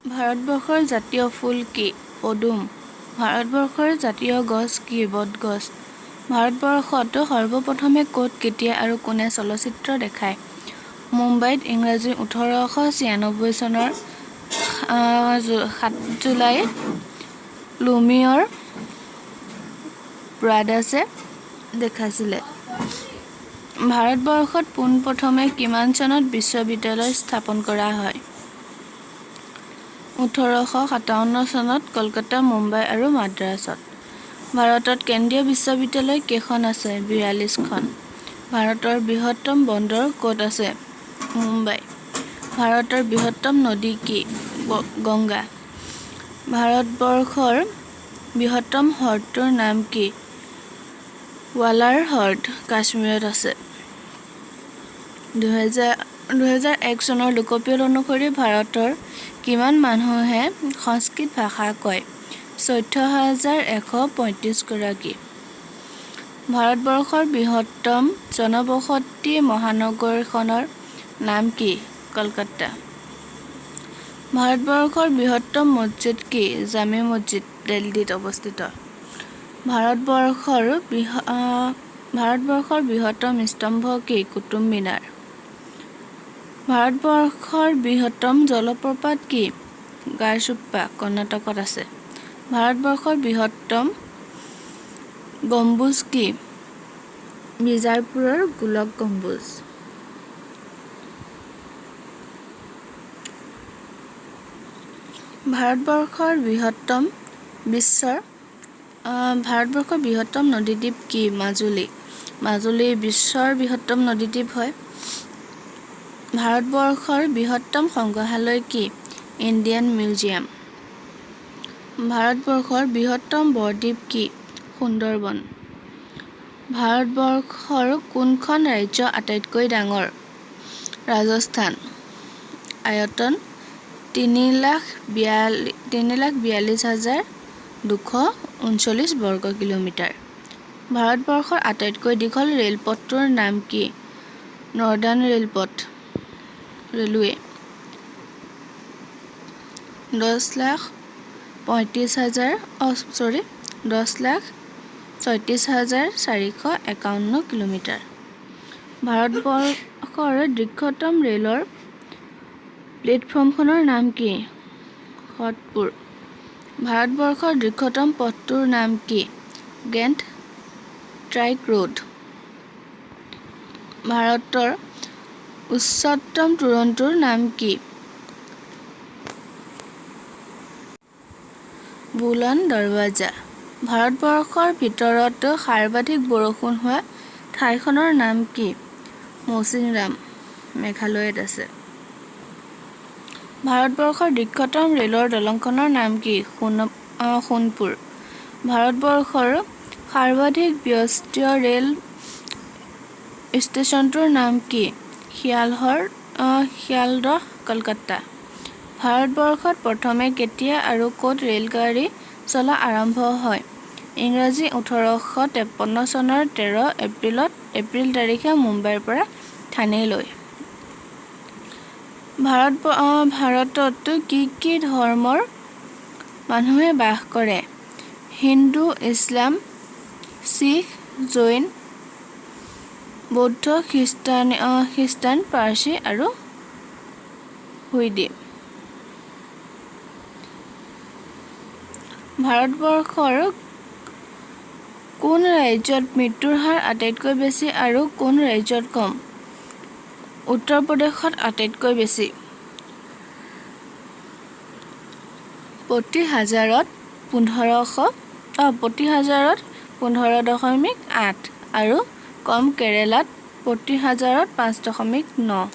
ভাৰতবৰ্ষৰ জাতীয় ফুল কি? পদুম। ভাৰতবৰ্ষৰ জাতীয় গছ কি? বটগছ। ভাৰতবৰ্ষত সৰ্বপ্ৰথমে ক'ত, কেতিয়া আৰু কোনে চলচ্চিত্ৰ দেখায়? মুম্বাইত ইংৰাজী 1896 চনৰ 7 জুলাইত লুমিয়ৰ ব্ৰাদাৰ্ছে দেখাইছিলে। ভাৰতবৰ্ষত পোনপ্ৰথমে কিমান চনত বিশ্ববিদ্যালয় স্থাপন কৰা হয়? 1857 চনত কলকাতা, মুম্বাই আৰু মাদ্ৰাছত। ভাৰতত কেন্দ্ৰীয় বিশ্ববিদ্যালয় কেইখন আছে? 42খন। ভাৰতৰ বৃহত্তম বন্দৰ ক'ত আছে? মুম্বাই। ভাৰতৰ বৃহত্তম নদী কি? গংগা। ভাৰতবৰ্ষৰ বৃহত্তম হ্ৰদটোৰ নাম কি? ৱালাৰ হ্ৰদ, কাশ্মীৰত আছে। 2001 চনৰ লোকপিয়ল অনুসৰি ভাৰতৰ কিমান মানুহে সংস্কৃত ভাষা কয়? 14,135 গৰাকী। ভাৰতবৰ্ষৰ বৃহত্তম জনবসতি মহানগৰখনৰ নাম কি? কলকাতা। ভাৰতবৰ্ষৰ বৃহত্তম মছজিদ কি? জামে মছজিদ, দিল্লীত অৱস্থিত। ভাৰতবৰ্ষৰ বৃহত্তম স্তম্ভ কি? কুতুব মিনাৰ। ভাৰতবৰ্ষৰ বৃহত্তম জলপ্ৰপাত কি? গাৰচোপ্পা, কৰ্ণাটকত আছে। ভাৰতবৰ্ষৰ বৃহত্তম গম্বুজ কি? বিজাৰপুৰৰ গোলক গম্বুজ। ভাৰতবৰ্ষৰ বৃহত্তম বিশ্বৰ ভাৰতবৰ্ষৰ বৃহত্তম নদীদ্বীপ কি? মাজুলী। মাজুলী বিশ্বৰ বৃহত্তম নদীদ্বীপ হয়। ভাৰতবৰ্ষৰ বৃহত্তম সংগ্ৰহালয় কি? Indian museum. ভাৰতবৰ্ষৰ বৃহত্তম বদ্বীপ কি? সুন্দৰবন। ভাৰতবৰ্ষৰ কোনখন ৰাজ্য আটাইতকৈ ডাঙৰ? ৰাজস্থান। আয়তন 3,42,239 বৰ্গ কিলোমিটাৰ। ভাৰতবৰ্ষৰ আটাইতকৈ দীঘল ৰেলপথটোৰ নাম কি? নৰ্দাৰ্ণ ৰেলপথ, ৰেলৱে। 10,35,000, ছৰি, 10,36,451 কিলোমিটাৰ। ভাৰতবৰ্ষৰ দীৰ্ঘতম ৰেলৰ প্লেটফৰ্মখনৰ নাম কি? সোদপুৰ। ভাৰতবৰ্ষৰ দীৰ্ঘতম পথটোৰ নাম কি? Grand trunk road. ভাৰতৰ উচ্চতম তোৰণটোৰ নাম কি? বুলন্দ দৰৱাজা। ভাৰতবৰ্ষৰ ভিতৰত সৰ্বাধিক বৰষুণ হোৱা ঠাইখনৰ নাম কি? মৌচিনৰাম, মেঘালয়ত আছে। ভাৰতবৰ্ষৰ দীৰ্ঘতম ৰেলৰ দলংখনৰ নাম কি? সোণপুৰ। ভাৰতবৰ্ষৰ সৰ্বাধিক ব্যস্ত ৰেল ষ্টেচনটোৰ নাম কি? শিয়ালদহ, কলকাতা। ভাৰতবৰ্ষত প্ৰথমে কেতিয়া আৰু ক'ত ৰেলগাড়ী চলা আৰম্ভ হয়? ইংৰাজী 1853 চনৰ 13 এপ্ৰিল তাৰিখে মুম্বাইৰ পৰা থানেলৈ। ভাৰতত কি কি ধৰ্মৰ মানুহে বাস কৰে? হিন্দু, ইছলাম, শিখ, জৈন, বৌদ্ধ, খ্ৰীষ্টান, পাৰ্চী আৰু হুইদি। ভাৰতবৰ্ষৰ কোন ৰাজ্যত মৃত্যুৰ হাৰ আটাইতকৈ বেছি আৰু কোন ৰাজ্যত কম? উত্তৰ প্ৰদেশত আটাইতকৈ বেছি, প্ৰতি হাজাৰত 1500, প্ৰতি হাজাৰত 15.8 আৰু কম কেৰেলাত প্ৰতি হাজাৰত 5.9।